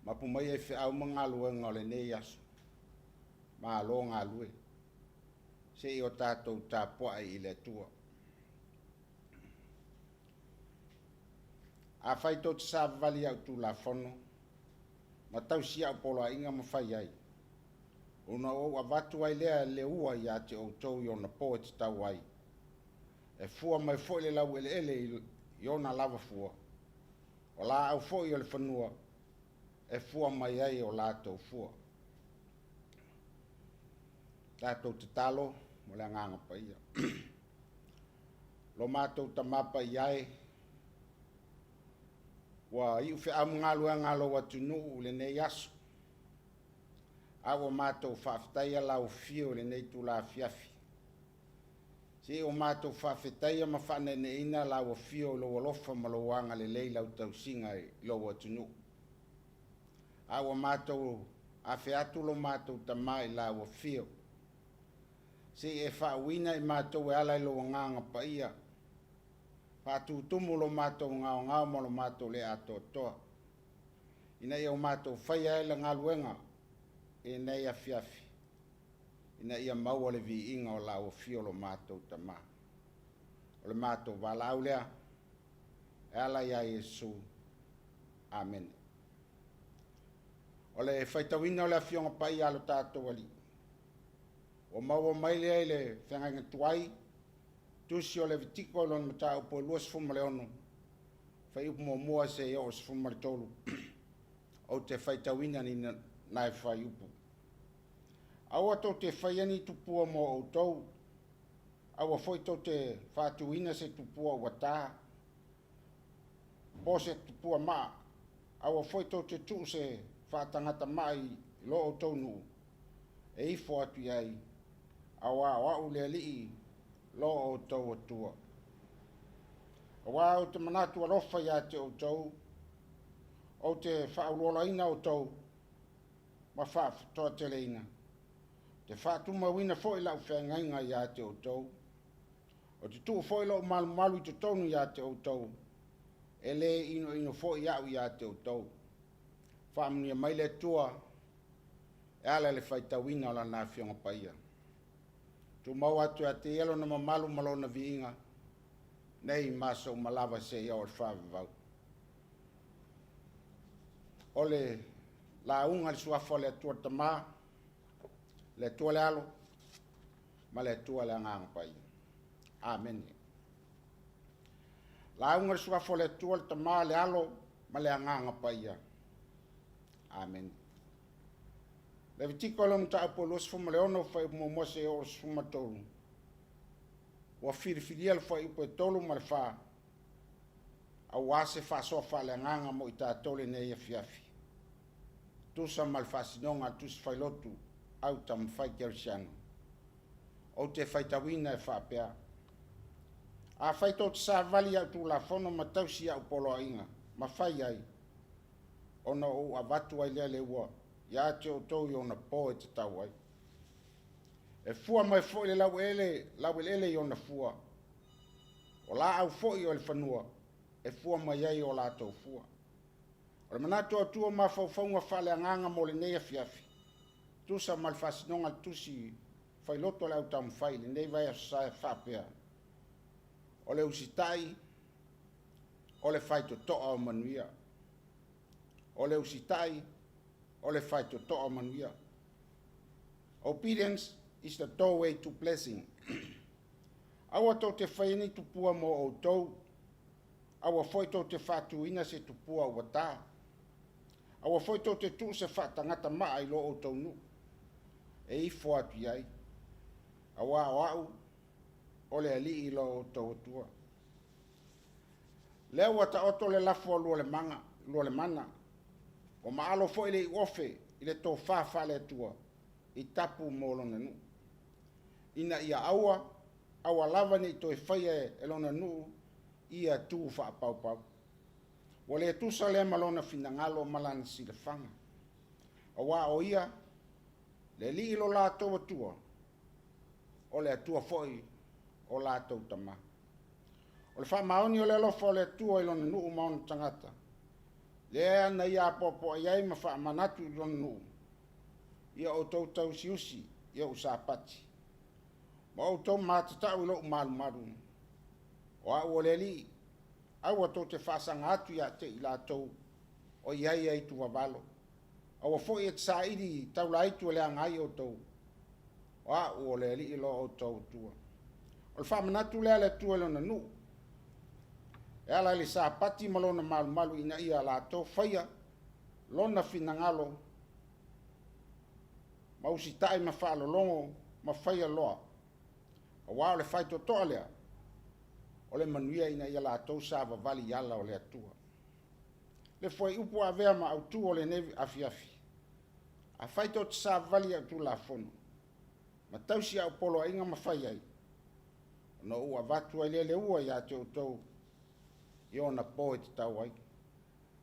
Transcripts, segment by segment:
Mapu mai ai feau ma galuega o lenei aso. Malo galue. Se i o tatou tapuai i le Atua. Afai tou te savavali i au Tulafono ma tausi au poloaiga ma fai ai, ona ou avatu ai lea le ua ia te outou i ona po e tatau ai, e fua mai foi le laueleele i ona lava fua, o laau foi o le fanua e fua mai ai o latou fua. Tatou tatalo mo le Agaga Paia. Lo matou Tama Paia e, ua iu feau ma galuega a lou atunuu i lenei aso, a ua matou faafetaia lau afio i lenei itula afiafi. Se i o matou faafetaia ma faaneeneeina lau afio i lou alofa ma lou agalelei i lau tausiga i lou atunuu. A ua matou afe atu lo matou Tama i lau afio, se i e faauuina i matou e ala i lou Agaga Paia, faatutumu lo matou gaogao ma lo matou le atoatoa, ina ia o matou faia ai le galuega i lenei afiafi, ina ia maua le viiga o lau afio lo matou Tama. O le matou valaau lea e ala ia Iesu. Amene. O le faitauina o le Afioga Paia a lo tatou Alii, ua maua mai lea i le feagaiga tuai, tusi o Levitiko i lona mataupu e 26, fuaiupu 1 seia oo i le 13. Ou te faitauina ni nai fuaiupu. Aua tou te faia ni tupua mo outou, aua foi tou te faatuina se tupua ua ta, po se tupua maa, aua foi tou te tuu se faatagata maa i lo outou nuu e ifo atu i ai, auā o au le Alii lo outou Atua. Auā ou te manatu alofa ia te outou, ou te faaulualaina outou ma faatoateleina, te faatumauina foi lau feagaiga ia te outou. O te tuu foi lou malumalu i totonu ia te outou, e le inoino foi au ia te outou. Faamanuia mai le Atua e ala i le faitauina o lana Afioga Paia. Tumau atu ia te ia lona mamalu ma lona viiga, nei ma aso uma lava seia oo i le faavavau. O le lauga i le suafa o le Atua le Tama, le Atua le Alo, ma le Atua le Agaga Paia. Amene. Lauga i le suafa o le Atua le Tama, le Alo, ma le Agaga Paia. Amene. Levitiko lona mataupu e 26, fuaiupu 1 seia oo i le 13. Ua filifilia le fuaiupu e 3 ma le 4, auā se faasoa faaleagaga mo i tatou lenei afiafi. Tusa ma le faasinoga a le Tusi Failotu au Taumafai Kerisiano. Ou te faitauina e faapea. Afai tou te savavali i au Tulafono ma tausi i au poloaiga ma fai ai, ona ou avatu ai lea le ua ia te outou i ona po e tatau ai. E fua mai foi le laueleele i ona fua, o laau foi o le fanua e fua mai ai o latou fua. O le manatu autu o mafaufauga faaleagaga mo lenei afiafi, tusa ma le faasinoga a le Tusi Failoto a le Au Taumafai i lenei vaiaso sa e faapea, o le usitai o le faitotoa o manuia. O le usitai o le faitotoa o manuia. Obedience is the doorway to blessing. Aua tou te faia ni tupua mo outou, aua foi tou te faatuina se tupua ua ta. Aua foi tou te tuu se faatagata maa i lo outou nuu e ifo atu i ai, auā o au o le Alii lo outou Atua. Lea ua taoto le lafo a Lualemana, ua maalo foi le iuofe i le tofa faale-Atua i tapu mo lona nuu, ina ia aua, aua lava ne i toe faia e lona nuu ia tu faapaupau. Ua le tusa lea ma lona finagalo ma lana silafaga, auā o ia le Alii lo latou Atua, o le Atua foi o latou tama. O le faamaoni o le alofa o le Atua i lona nuu ma ona tagata. Lea na ia apoapoai ai ma faamanatu i lona nuu, ia outou tausiusi i ou sapati, ma outou matatau i lou malumalu, o au o le Alii, aua tou te faasaga atu ia te i latou o i ai aitu vavalo, aua foi e te saili i taulaaitu e leaga ai outou, o au o le Alii lo outou Atua. O le faamanatu lea a le Atua i lona nuu, e ala i le Sapati ma lona malumalu ina ia latou faia lona finagalo ma usitai ma faalologo ma faia loa, aua o le faitotoa lea o le manuia ina ia latou savavali i ala o le Atua. Le fuaiupu ua avea ma autu o lenei afiafi, afai tou te savavali i au Tulafono ma tausi au poloaiga ma fai ai, ona ou avatu ai lea le ua ia te outou i ona po e tatau ai.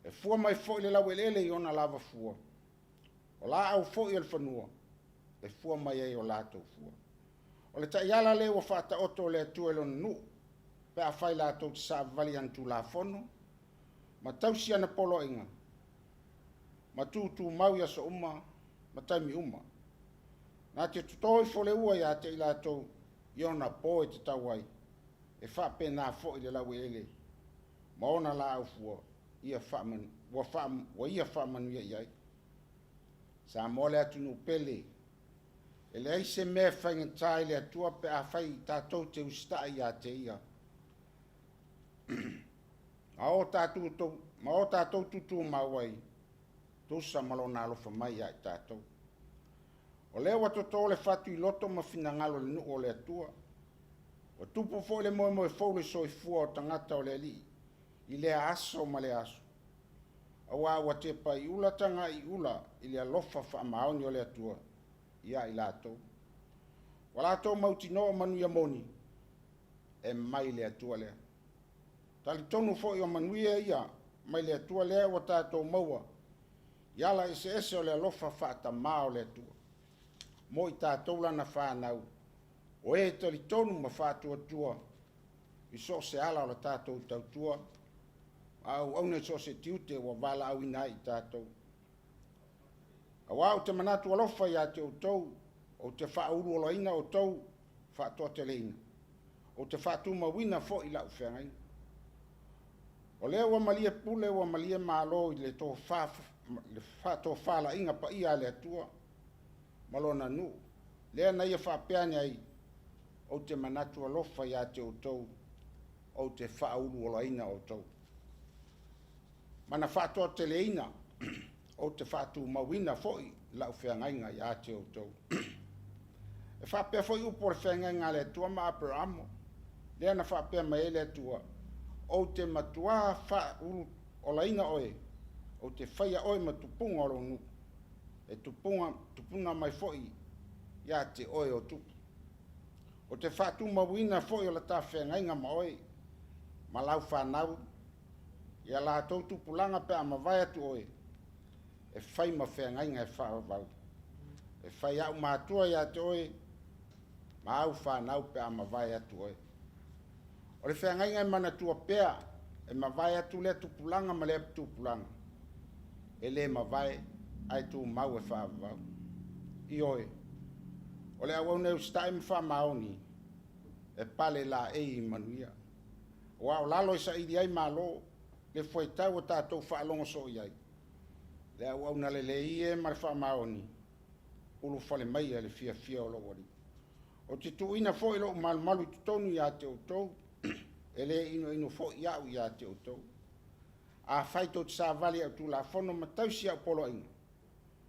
E fua mai foi le laueleele i ona lava fua, o laau foi o le fanua e fua mai ai o latou fua. O le taiala lea ua faataoto e le Atua i lona nuu pe afai latou te savavali i ana Tulafono ma tausi ana poloaiga ma tutumau i aso uma ma taimi uma. Na te toto ifo le ua ia te i latou i ona po e tatau ai, e faapena foi le laueleele ma ona laau fua ua ia faamanuia i ai. Samoa le atunuu pele, e leai se mea e faigata i le Atua pe afai tatou te usitai ia te Ia ma o tatou tutumau ai, tusa ma Lona alofa mai ia i tatou. O lea ua toto le fatu i loto ma finagalo o le nuu o le Atua. Ua tupu foi le moemoe fou i le soifua o tagata o le Alii i lea aso ma lea aso, aua ua tepa-i-ula taga-i-ula i le alofa faamaoni o le Atua ia i latou. Ua latou mautinoa o manuia moni e mai le Atua lea. Talitonu foi o manuia ia mai le Atua lea ua tatou maua i ala eseese o le alofa faatamā o le Atua. Mo i tatou lana fanau, o e talitonu ma faatuatua i so o se ala o le tatou tautua, a auauna i so o se tiute ua valaauina ai i tatou. Aua ou te manatu alofa ia te outou, ou te faauluuluina outou faatoateleina, ou te faatumauina foi lau feagaiga. O lea ua malie pule ua malie malo i le tofa, le faatofalaiga paia a le Atua ma lona nuu, lea na ia faapea ane ai, ou te manatu alofa ia te outou, ou te faauluuluina outou. Ma na faatoateleina, ou te faatumauina foi lau feagaiga ia te outou. E faapea foi upu o le feagaiga a le Atua ma Aperamo, lea na faapea mai ai le Atua, ou te matuā faauluuluina oe, ou te faia oe ma tupuga o lou nuu, e tupuna mai foi ia te oe o tupu. Ou te faatumauina foi o le ta feagaiga ma oe, ma lau fanau, ia latou tupulaga pe a mavae atu oe, e fai ma feagaiga e faavavau. E fai au matua ia te oe, ma au fanau pe a mavae atu oe. O le feagaiga e manatua pea, e mavae atu lea tupulaga ma lea tupulaga, e le mavae ae tumau e faavavau. Ioe, o le auauna e usitai ma faamaoni, e pale laei i manuia. Aua o lalo e saili ai malo, le fuaitau ua tatou faalogo soo i ai, le auauna lelei e ma le faamaoni, ulufale maia i le fiafia o lou alii. Ou te tuuina foi lou malumalu i totonu ia te outou, e le inoino foi au ia te outou. Afai tou te savali i au Tulafono ma tausi au poloaiga,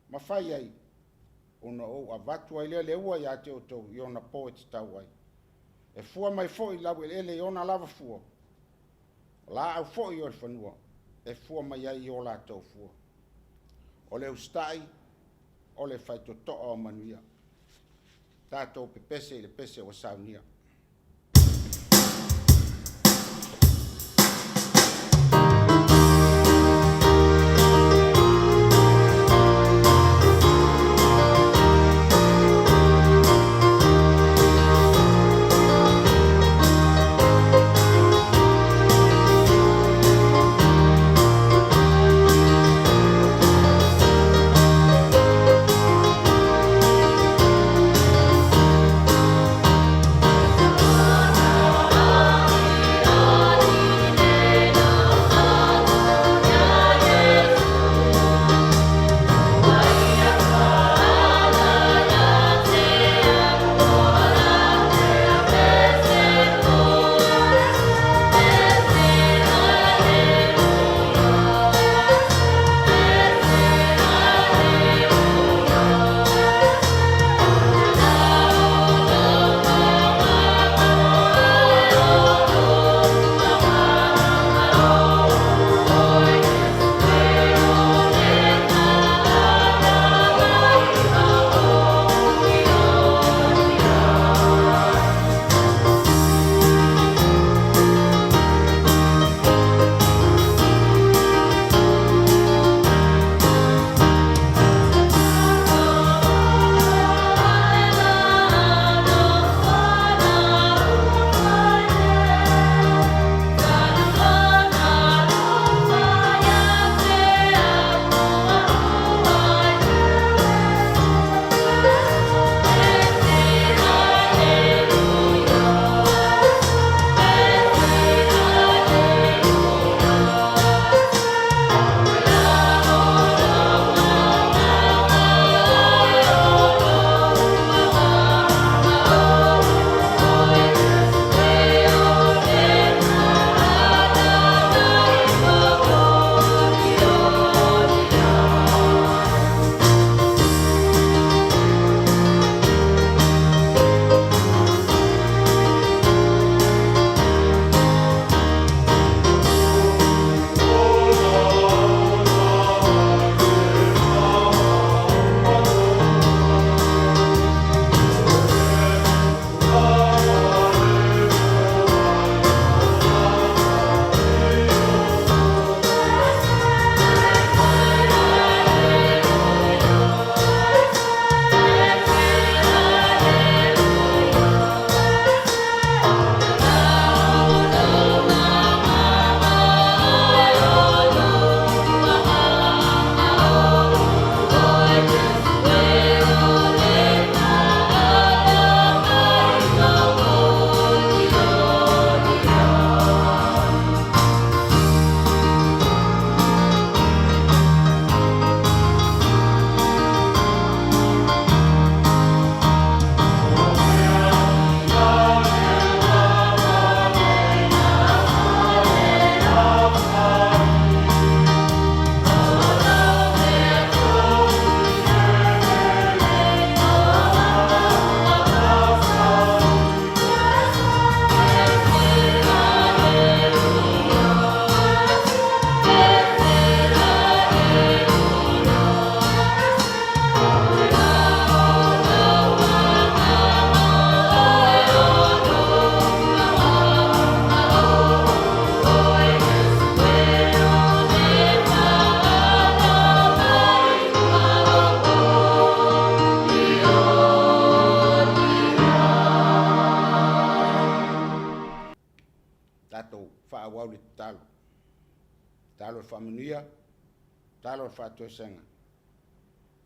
ma fai ai, ona ou avatu ai lea le ua ia te outou i ona po e tatau ai. E fua mai foi laueleele i ona lava fua, o laau foi o le fanua e fua mai ai i o latou fua. O le usitai, o le faitotoa o manuia. Tatou pepese i le pese ua saunia. le tatalo. Tatalo le faamanuia, tatalo le faatoesega,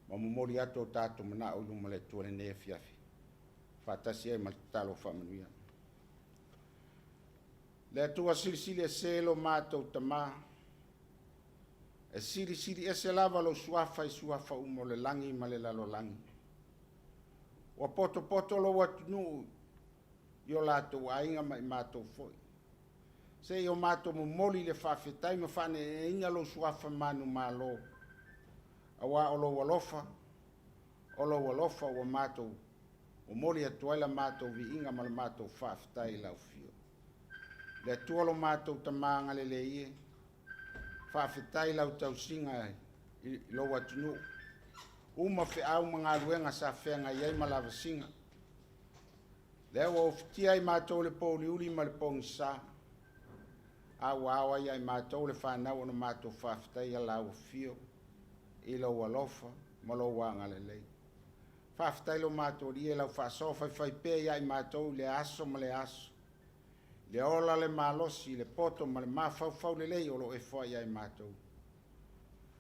ma momoli atu o tatou manao i luma o le Atua i lenei afiafi, faatasi ai ma le tatalo faamanuia. Le Atua silisili ese lo matou Tamā, e silisili ese lava lou suafa i suafa uma o le lagi ma le lalolagi. Ua potopoto lou atunuu i o latou aiga ma i matou foi. Se i o matou momoli le faafetai ma faaneeneeina lou suafa manumalo, auā o lou alofa, o lou alofa ua matou momoli atu ai la matou viiga ma le matou faafetai i lau afio. Le Atua lo matou Tamā agalelei e, faafetai lau tausiga i lou atunuu, uma feau ma galuega sa feagai ai ma lavasiga. Lea ua ofitia ai matou le pouliuli ma le pogisa, a ua ao ai ia i matou le fanau ona matou faafetaia lau afio i lou alofa ma lou agalelei. Faafetai lo matou Alii e lau faasoa faifaipea ia i matou i le aso ma le aso, le ola le malosi, le poto ma le mafaufau lelei o lo o e foai ia i matou.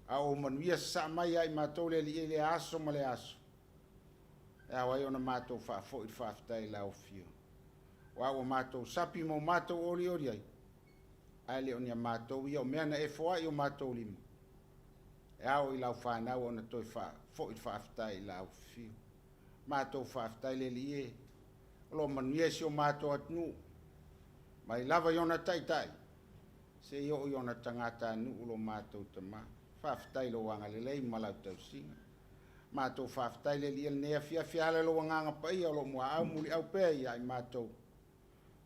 A o manuia sasaa mai ia i matou le Alii i le aso ma le aso, e ao ai ona matou faafoi le faafetai i lau afio. Aua ua matou sapi ma o matou olioli ai, ae le o ni a matou ia o mea na e foai i o matou lima, e ao i lau fanau ona toe faafoi le faafetai i lau afio. Matou faafetai le Alii e, o lo o manuia si o matou atunuu, mai lava i ona taitai, seia oo i ona tagatanuu lo matou Tamā. Faafetai i lou agalelei ma lau tausiga. Matou faafetai le Alii i lenei afiafi ala i lou agaga paia o lo o muaau muliau pea ia i matou,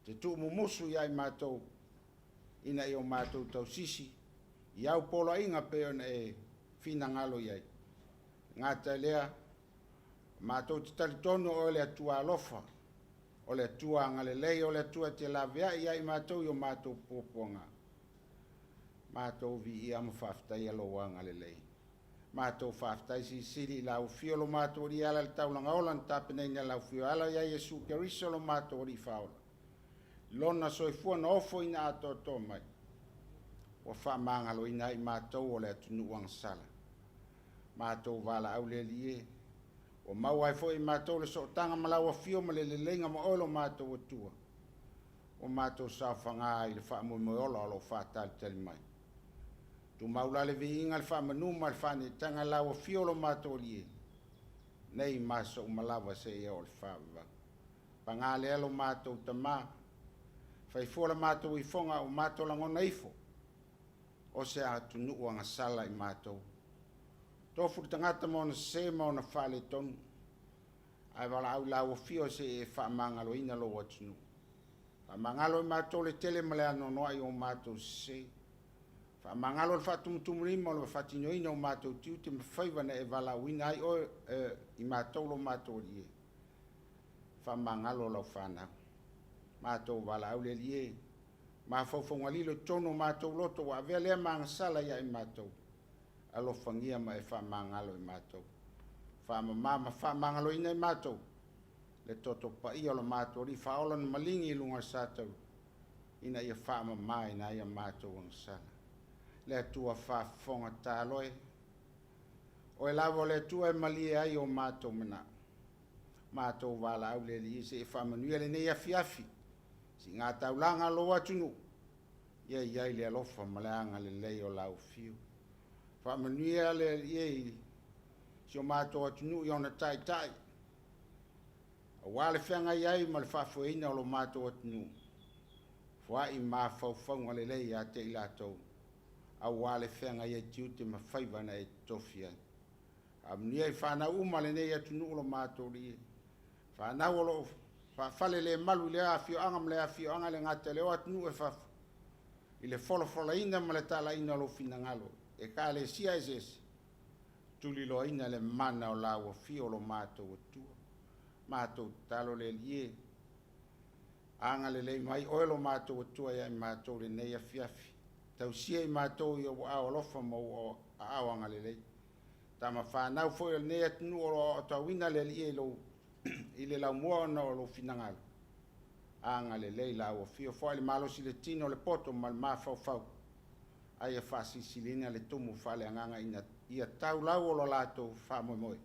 te tuumumusu ia i matou, ina ia o matou tausisi i au poloaiga pei ona e finagalo i ai. Gata i lea, matou te talitonu o oe le Atua alofa, o le Atua agalelei, o le Atua e te laveai ia i matou i o matou puapuaga. Matou viia ma faafetaia lou agalelei. Matou faafetai silisili i lau afio lo matou Alii e ala i le taulaga ola na tapenaina e lau afio e ala ia Iesu Keriso lo matou Alii Faaola. Lona soifua na ofoina atoatoa mai, ua faamagaloina ai matou o le atunuu agasala. Matou valaau le Alii e, ua maua ai foi e matou le sootaga ma lau afio ma le leleiga ma oe lo matou Atua, ua matou saofaga ai i le faamoemoe ola o lo o faatalitali mai. Tumau la le viiga, le faamanu ma le faaneetaga i lau afio lo matou Alii e, nei ma aso uma lava seia oo i le faavavau. Paga lea lo matou Tamā, faifua la matou ifoga ua matou lagona ifo, o se atunuu agasala i matou. Tofu le tagata ma ona sese ma ona faaletonu, ae valaau i lau afio se i e faamagaloina lou atunuu. Faamagalo i matou le tele ma le anoanoai o matou sese. Faamagalo le faatumutumulima o le faatinoina o matou tiute ma faiva na e valaauina ai oe i matou lo matou Alii e. Faamagalo lau fanau. Matou valaau le Alii e, mafaufauga lilo i totonu o matou loto ua avea lea ma agasala ia i matou. Alofagia ma e faamagalo i matou. Faamama ma faamagaloina i matou le toto paia o le matou Alii Faaola na maligi i luga o le satauro, ina ia faamamaina ai a matou agasala. Le Atua faafofoga tatalo e, oe lava o le Atua e malie ai o matou manao. Matou valaau le Alii se i faamanuia lenei afiafi, siiga taulaga a lou atunuu, ia i ai le alofa ma le agalelei o lau afio. Faamanuia le Alii e i si o matou atunuu i ona taitai, aua le feagai ai ma le faafoeina o lo matou atunuu, foai mafaufauga lelei ia te i latou, aua le feagai ai tiute ma faiva na e totofi ai. Faamanuia i fanau uma lenei atunuu lo matou Alii, fanau o lo o faafalelemalu i lea afioaga ma lea afioaga, e le gata i lea o atunuu e fafo, i le folafolaina ma le talaina o lou finagalo, ekalesia eseese, tuliloaina le mana o lau afio lo matou Atua. Matou tatalo le Alii e, agalelei mai oe lo matou Atua ia i matou lenei afiafi, tausia i matou i ou aao alofa ma ou aao agalelei. Tama fanau foi o lenei atunuu o lo o aotauina le Alii e i le laumua ona o lou finagalo. Agalelei i lau Afio foai le malosi i le tino, le poto ma le mafaufau, a ia faasilisiliina le tumu faaleagaga ina ia tau lau o lo latou faamoemoe,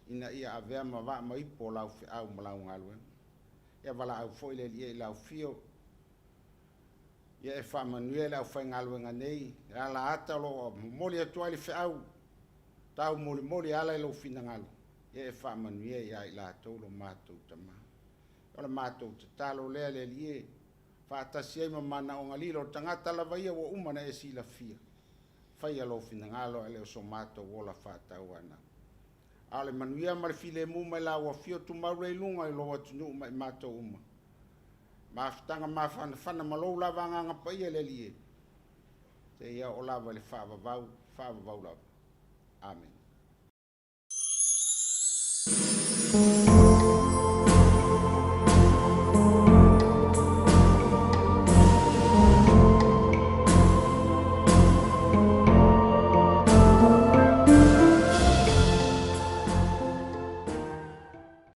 ina ia avea ma vaa ma ipu o lau feau ma lau galuega. Ia valaau foi le Alii e i lau Afio, ia e faamanuia i le aufaigaluega nei, e ala ata o lo o momoli atu ai le feau taumolimoli e ala i lou finagalo, ia e faamanuia ia i latou lo matou Tama. O le matou tatalo lea le Alii e, faatasi ai ma manaoga lilo o le tagata lava ia ua uma ona e silafia, faia lou finagalo ae le o so matou ola faatauanau. A o le manuia ma le filemu mai lau Afio tumau lea i luga i lou atunuu ma i matou uma. Mafutaga mafanafana ma lou lava Agaga Paia le Alii e, seia oo lava i le faavavau, faavavau lava. Amene.